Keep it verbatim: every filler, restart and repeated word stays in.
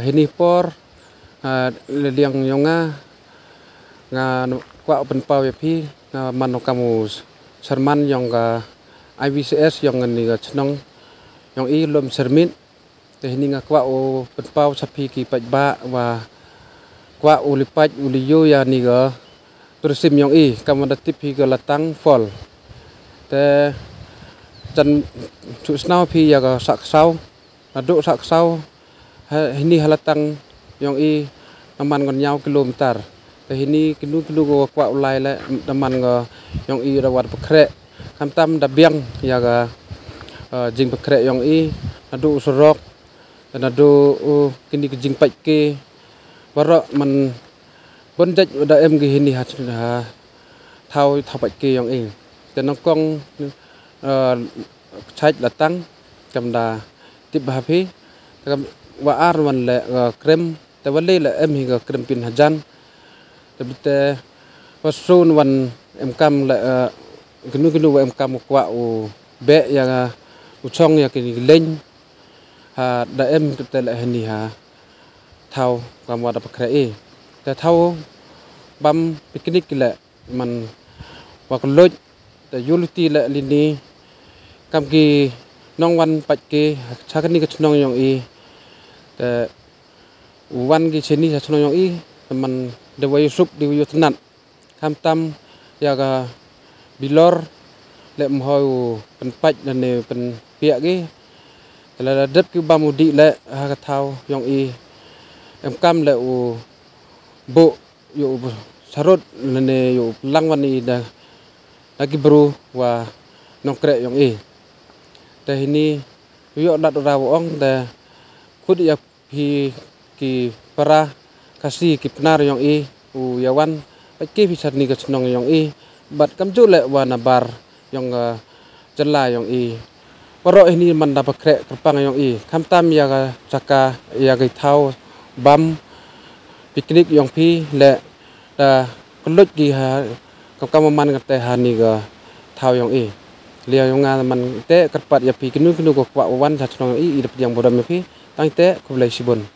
Hini por, ah, liliang yong nga, nga kwah u pynpaw ïa phi, nga man u kam u chairman yong ka I V C S yong kani ka chnong yong i Lum Syrmit. Te hini nga kwah u pynpaw sa phi ki paidbah wa kwah u li pait u li ïoh ïa ni ka tourism yong i, kam wa da tip hi ka Latang Fall. Te jan chu snaw phi ïa ka Sahksaw, naduh Sahksaw ha, hini ha Latang yong i naman ngan ïaw kilometer. Te hini kinu kinu ko kwah u lai le naman nga yong i da wat bakhreh. Khamtam da biang ïa ka, eh, jing bakhreh yong i, naduh u surok, naduh u kini ka jing pait ki, baroh man bun jait da em ki hini ha, ha thaw, thaw pait ki yong i. Te nongkong, eh, chait Latang, kam da tip ha phi, te kam wa ar wan le, eh, krem, te wa le le em hi ka krem pyn hajan. Te bite wa sun wan em kam le, eh, kinu kinu wa em kam kwah u beh ïa u chong ïa kini leng. Ha da em te le hini ha thaw kam wa da bakhreh i. Te thaw bam picnic le man wa ka loj, te ïu luti le lini kam ki nongwan pait ki cha kani ka chnong yong i. Te u wan ki chini cha chnong yong i, te man de wa ïu suk de wa ïu tnat. Khamtam ïa ka bilor le mhoi u pynpait lane pynpiak ki. Te la dep ki bam u dih le ha ka thaw yong i, em kam le u buh ïa u sarut lane ïa u plang wan i da, da ki bru wa nongkreh yong i. Te hini ïoh lad u raw ong te khut ïa phi ki para Khasi ki Pnar yong i u ïa wan pait ki phi cha kani ka chnong yong i, bad kam ju le wa na bar yong, eh, jylla yong i. Baroh hini man da bakhreh kyrpang yong i, khamtam ïa ka jaka ïa ka thaw bam picnic yong phi le da kylluid ki ha kam kam man kate ha ni ka thaw yong i. Liang yong nga man te kyrpad ïa phi kinu kinu ko kwah wan cha chnong yong i, i da pdiang burom ïa phi. Tang te khublei shibun.